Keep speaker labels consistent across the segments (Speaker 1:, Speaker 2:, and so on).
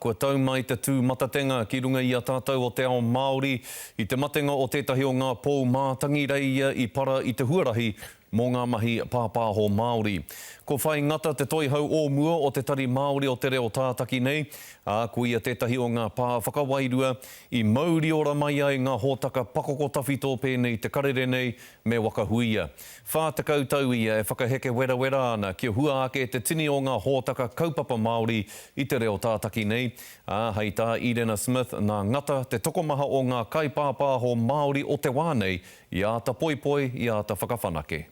Speaker 1: Kua tau mai te tū matatenga ki runga i a tātou o te ao Māori i te matenga o tētahi o ngā pou mātangireia i para i te huarahi mō ngā mahi pāpāho Māori. Ko Whai Ngata te toihau o mua o te Tari Māori o te Reo Tātaki nei, ā, ko ia tētahi o ngā pā whakawairua i mauriora mai ai ngā hōtaka pakoko tawhito pēnei i te karere nei me Waka Huia. 40 tau ia e whakaheke werawera ana kia hua ake te tini o ngā hōtaka kaupapa Māori i te reo tātaki nei, ā, hei tā Irena Smith, nā Ngata te tokomaha o ngā kaipāpāho Māori o te wā nei i āta poipoi, i āta whakawhanake.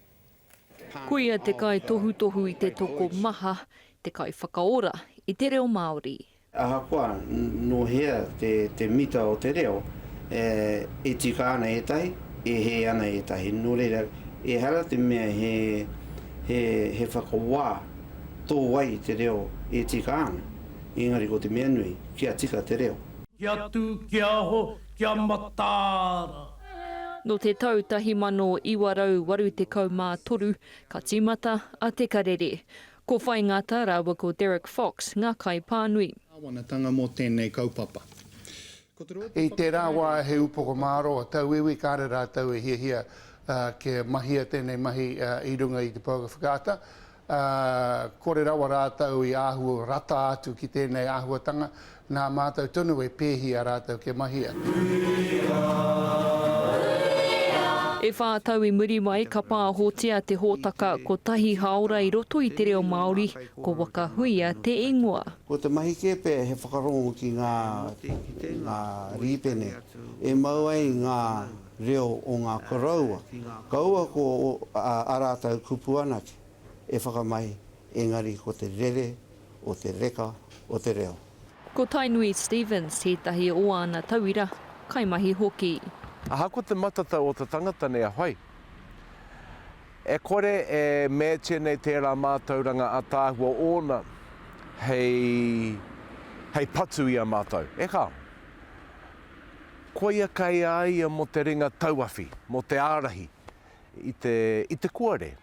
Speaker 2: Ko ia te kaitohutohu i te tokomaha, te kaiwhakaora i te reo Māori.
Speaker 3: Ahakoa nō hea te mita o te reo, e tika ana ētahi, e hē ana ētahi. Nō reira, ehara te mea he whakawā tō wai i te reo e tika ana, engari ko te mea nui, kia tika te reo.
Speaker 4: Kia tū, kia aho, kia mataara.
Speaker 2: Nō te tau 1983 ka tīmata a Te Karere. Ko Whai Ngata rāua ko Derek Fox ngā kaipānui.
Speaker 5: Kāwanatanga mō tēnei kaupapa. Ko te
Speaker 6: I tērā wā he upoko mārō a tauiwi, kāre rātou e hiahia kia mahia tēnei mahi i runga i te pouaka whakaata, ā, kore rawa rātou i āhua rata atu ki tēnei āhuatanga, nā mātou tonu e pēhi a rātou kia mahia.
Speaker 2: E whā tau i muri mai ka pāhotia te hōtaka Kotahi Haora i roto i te reo Māori, ko Waka Huia te ingoa.
Speaker 3: Ko te mahi kē pea he whakarongo ki ngā ngā rīpene e mau ai ngā reo o ngā koroua, kaua ko ā rātou kupu anake e whakamahi, engari ko te rere o te reka o te reo.
Speaker 2: Ko Tainui Stephens tētahi o āna tauira, kaimahi hoki.
Speaker 7: Ahakoa te matatau o te tangata nei a whai, e kore e meatia nei tērā mātauranga ataahua ōna hei, hei patu i a mātou. E kāo. Koia kei a ia mō te ringa tauawhi, mō te ārahi i te, i te kuare.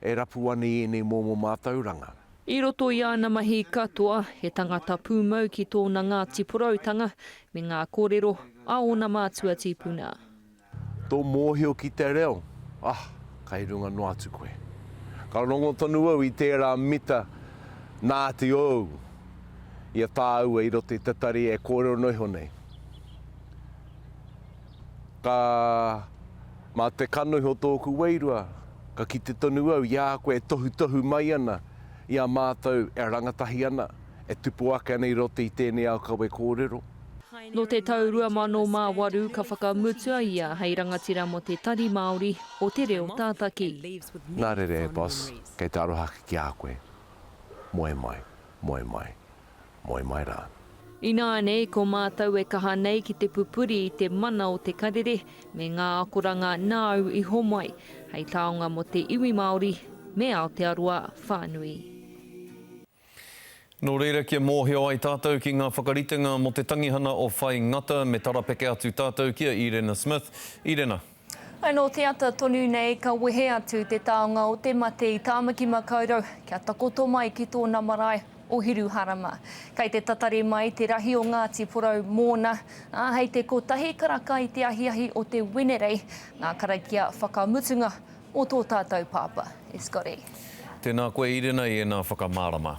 Speaker 7: e rapu ana i ēnei momo mātauranga.
Speaker 2: I roto i āna mahi katoa, he tangata pūmau ki tōna Ngāti Poroutanga me ngā kōrero a ōna mātua tīpuna.
Speaker 7: Tō mōhio ki te reo, ah, kai runga noa atu koe. Ka rongo tonu au i tērā mita nā te ou i a tāua i roto i te tari e kōrero noa iho nei. Ka, mā te kanohi o tōku wairua, ka kite tonu au i a koe e tohutohu mai ana i a mātou e rangatahi ana, e tupu ake ana i roto i tēnei ao kawe kōrero.
Speaker 2: Nō te tau 2008 ka whakamutua ia hei rangatira mō te Tari Māori o Te Reo Tātaki.
Speaker 7: Nā reira e boss, kei te aroha ake ki a koe. Moe mai, moe mai. Moe mai rā.
Speaker 2: Ināianei, ko mātou e kaha nei ki te pupuri i te mana o te karere me ngā akoranga nāu i homai, hei taonga mō te iwi Māori me Aotearoa whānui.
Speaker 1: Nō reira, kia mōhio ai tātou ki ngā whakaritenga mō te tangihana o Whai Ngata, me tarapeke atu tātou ki a Irena Smith. Irena.
Speaker 2: Nō te ata tonu nei ka wehe atu te taonga o te mate i Tāmaki Makaurau kia takoto mai ki tōna marae o Hiruharama. Kei te tatari mai te rahi o Ngāti Porou mōna, ā, hei te kotahi karaka i te ahiahi o te Wenerei ngā karakia whakamutunga mō tō tātou Pāpā, e Scotty.
Speaker 1: Tēnā koe Irena i ēnā whakamārama.